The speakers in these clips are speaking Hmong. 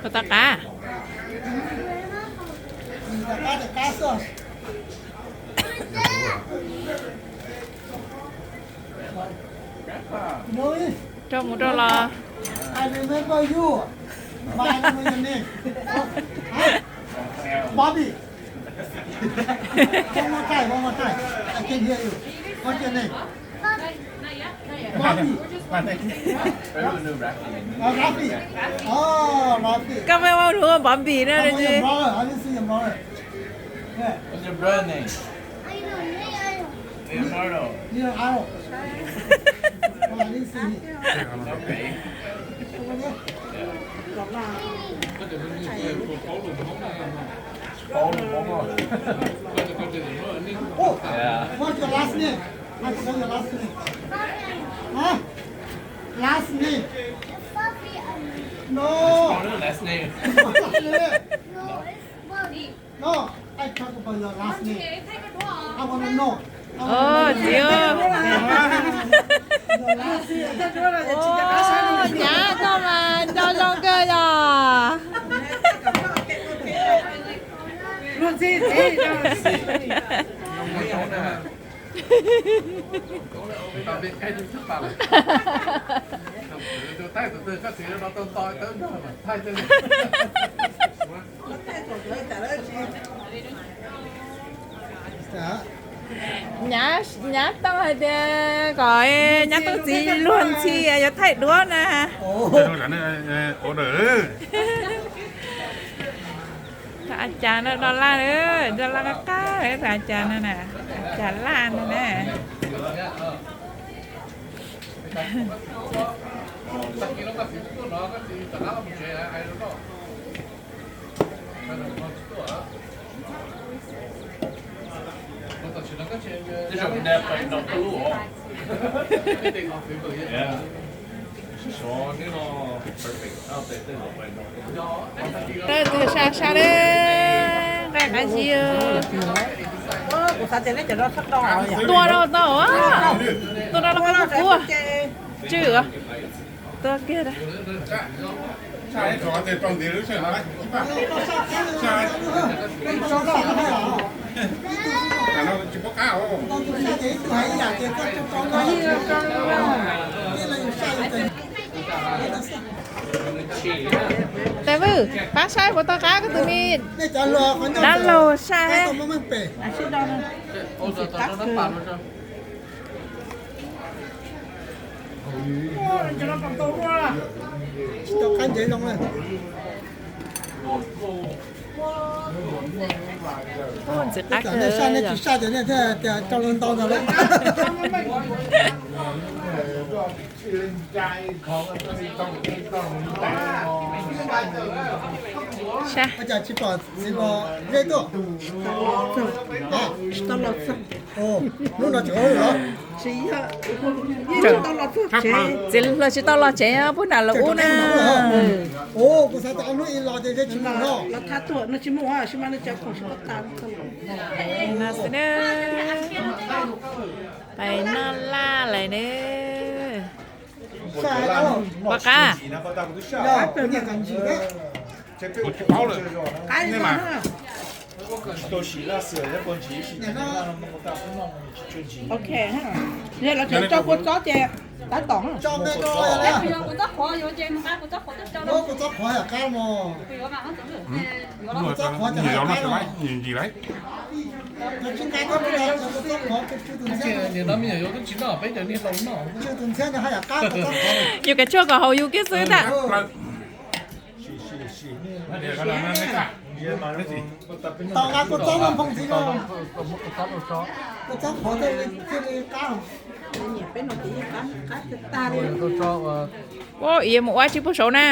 Puas tau qab? Rau mus rau los. I remember you. But I don't know your name. Huh? Bobby. One more time, one more time. I can hear you. What's your name? Bobby. Oh, Rafi. Oh, Rafi. Koj pheej hu ua Bobby no. How about your brother? I didn't see your brother. Yeah. What's your brother name? Leonardo. Leonardo. Oh, I didn't see him. Okay. Over there. Paub lus Hmoob os. Oh, what's your last name? I forgot your last name. Huh? Last name. No. What's your last name? No, I talk about your last name. I wanna know. I wanna know your last name. Ub, nyab koj mas nco zoo kawg yog. Nyab, nyab tau hais tias kom nyab tub txiv luag ntxhi yuav thaij duab na. Thov a cas no do laj, do laj qab qab, thov a cas no na, a cas laj no na. Tawm tus sa sa na, nqaij qab zib. Tua rau tau, tua rau los kub kub. Tswj, tua kiag. Tais Vwj, pab saib puas tau qab koj tus me dab laug saib. Ntxim qab kawg. Tsis saj ces nej thiaj tias rau lawv ntau ntawd lawm. Saj. Ua cas tsis pom txiv los zeb tuaj? Hnub no tseem ua lawm los? Txiv hluas tsis tau los tsev puag nram lawv ub na. Kuv xav tias ob hnub ib los ces zeb tsis mus no. Pais noj laj lawm na. Pom qab. Los tsev tso kua txob ces tab tom. Yus kav tshuaj kom haus yus kiag xwb ntag. Ua, ib mus ua tsis puag saud na.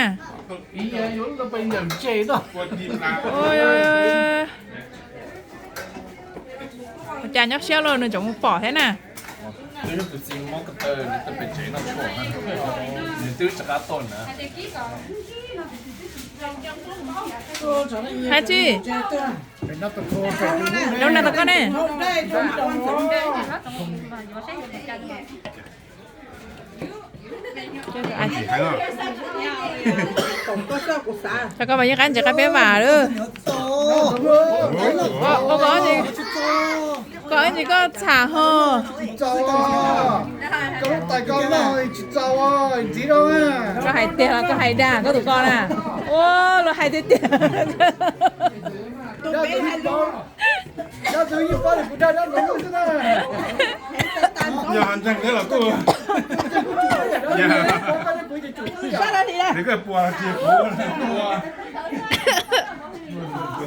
Ua cas nyob siab los nws tseem mus pom thiab na. Hab tsi? Lub no tau koj ne. Koj mas yeej qab ntsis qab peb vam lawm. Koj ntsis koj txham ho. Koj hais tiag los koj hais dag koj tus ko na? Ua, luag hais tiag tiag. Yog ntseeg thiab los kuj, nws koj puas tsis puas.